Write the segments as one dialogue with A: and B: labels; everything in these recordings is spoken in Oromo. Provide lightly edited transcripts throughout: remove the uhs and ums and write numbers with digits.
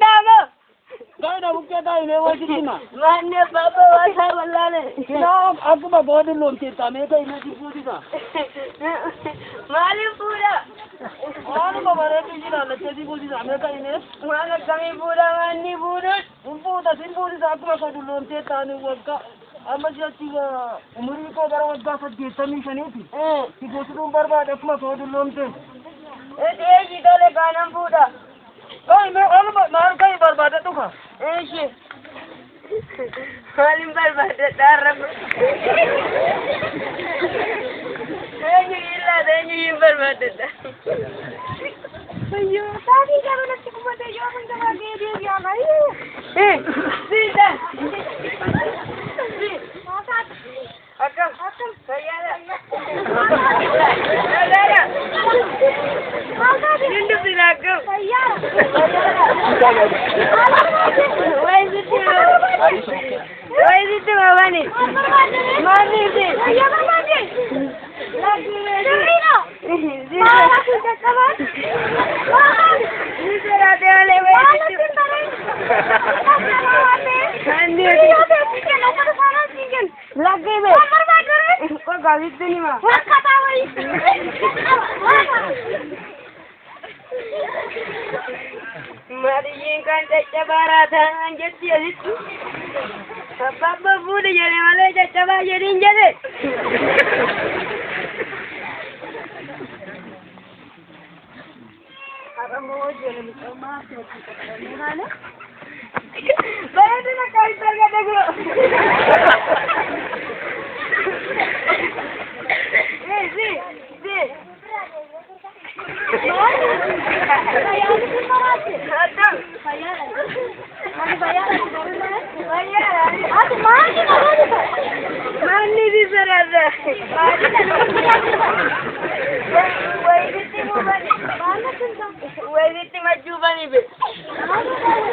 A: Danda'ama.
B: Gaa'ina bukkee taa'e mee wal sitti hima.
A: Maanni abbaa waan isaa wallaale.
B: Silaa akkuma koo dulloomteetta mee ka'i mee si fuusisa.
A: Maaliif fuudha?
B: Waanuma bareedu si ilaallachee si fuusisa mee ka'i mee.
A: Waan akkamii fuudha maanni fuudhus?
B: Hin fuuta sin fuusisa akkuma koo dulloomteetta ani waggaa amma si'achi umurii koo gara waggaa 85ti. Si fuusisuun barbaade akkuma koo dulloomte.
A: Eeshi tole kaanan fuudha.
B: Ka'i mee oluma maal ka'i barbaadadhu ka.
A: Eeshi. Maalin barbaadadha har'a? Eenyu ilaata eenyu hin barbaadadha?
C: Ayyoo, saatii gaba natti qubatee yoo kun gabaa ga'ee deebi'aa baay'ee.
A: Siita.
C: Akkam.
A: Akkam. Fayyaadha. Fayyaadha.
C: Maal taate?
A: Hin dubbisa akkam.
C: Fayyaadha.
A: Wayi sitti mamani.
C: Maal barbaadde?
A: Maaliifi?
C: Fayyaa barbaadde? Sirriidha. Maal asii caccabaan? Maal taate?
A: Ni sodaate malee
C: Maal
A: wayi
C: natti
A: sitti.
C: hin tareen? Caccabaa waan ta'eef.
A: Andi.
C: Sirrii ta'e siin kenna, uffata saalaa siin kenna.
A: Lakkii bee.
C: Maal barbaadde ree?
A: Qogaa sitti nima.
C: Rakkataa wayii. Maal taate?
A: Maadiyyiin kan caccabaa raataan jetti asitti. Abbaan fuudhi jedhe malee caccabaa jedhiin jedhe. Bareedina akkamitti argadhe guro. Si, si. Addam.
C: Ati maal barbaadde?
A: Manni si sodaata. Wayisitti muubani.
C: Maal natti hin taane?
A: Wayisitti majjuubani be.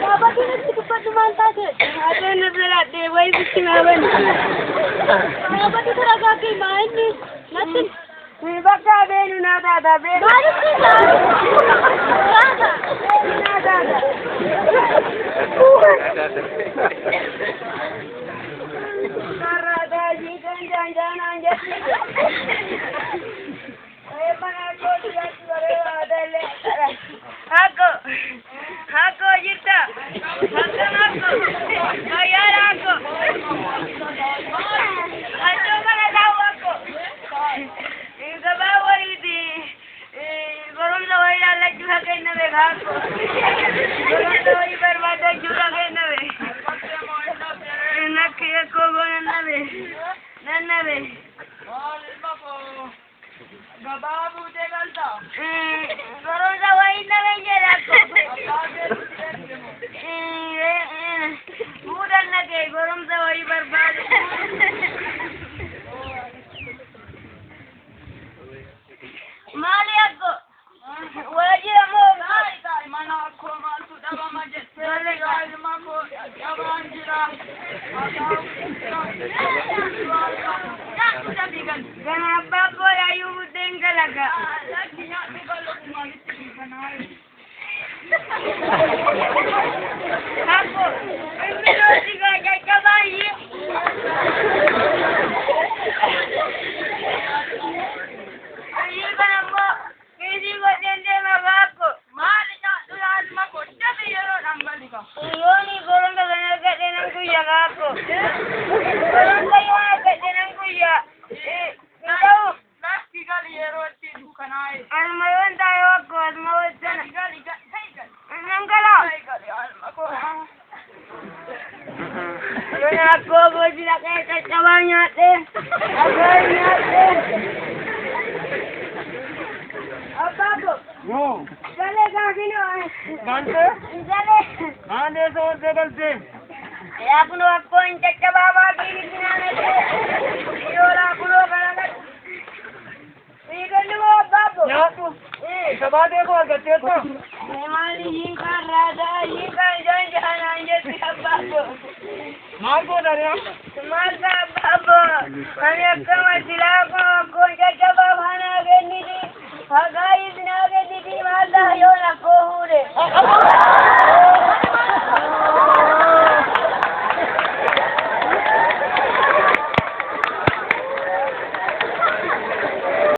C: Dhaabbatee natti dubbadhu maal taate?
A: Ateen na sodaadhe wayisitti maabani.
C: Dhaabbatee taragaagee maa inni natti
A: Bakka beenu naa taata beenu.
C: maalitti taate? Taata.
A: Beenu naa taata. Karraata jiikan jaanjaanaan jetti. Mana kootu yaatti bareedaa adallee. Hakko. Hakko jirta. Akkam hakko. Fayyaadha hakko. Achoo kana taa'u hakko. Gabaa wayiiti. Barumsa wayii ilaallachuu haa kenname hakko. Barumsa wayii barbaadachuu haa kenname. Nakki akkoo goonannabe. Nannabe.
B: Gabaa buutee galta.
A: Barumsa wayii nabe jedha hakko. Fuudhan naqee barumsa wayii barbaadu. Maali akko? Waajjira moo?
B: Mana akkoo maaltu dhabama jettee ilma koo dhabaan jira.
A: Kana abbaa koo yaayyuu buddeen galaga. Akko, inni looti gaa caccabaa iyyee. Iyyii kana immoo kiisii godheen deema gaakko.
B: Maali nyaadhu yaa ilma koo jabi yeroodhaan galiga.
A: Yooni goromsa kana argadhe nan guyya gaakko. Goromsa yoo argadhe nan guyya. Hin ta'u.
B: Lakki gali yeroo itti dukkanaa'e.
A: Asuma yoon taa'e wakko asuma wajjana.
B: Gali gali gali.
A: Nan galaa.
B: Gali ilma koo.
A: Yoon akkoo gosi dhaqee caccabaa nyaadhee. Akkoo nyaadhee. Abbaa koo.
B: Yoo.
A: Galee gaafinoo.
B: Galtee?
A: Galee.
B: Maal eessa oolte galtee?
A: Yaa kunoo akkoo hin caccabaa baatii naannattee. Yoo laa kunoo kana naqu. Fiigalli moo abbaa koo?
B: Nyaadhu. Isa baatee koo argatteetta?
A: Maali hiikaan raadaa hiikaan jaanjaanaan jetti abbaa koo.
B: Maal goota ree?
A: Maal ta'a abbaa koo? Ani akkama silaa.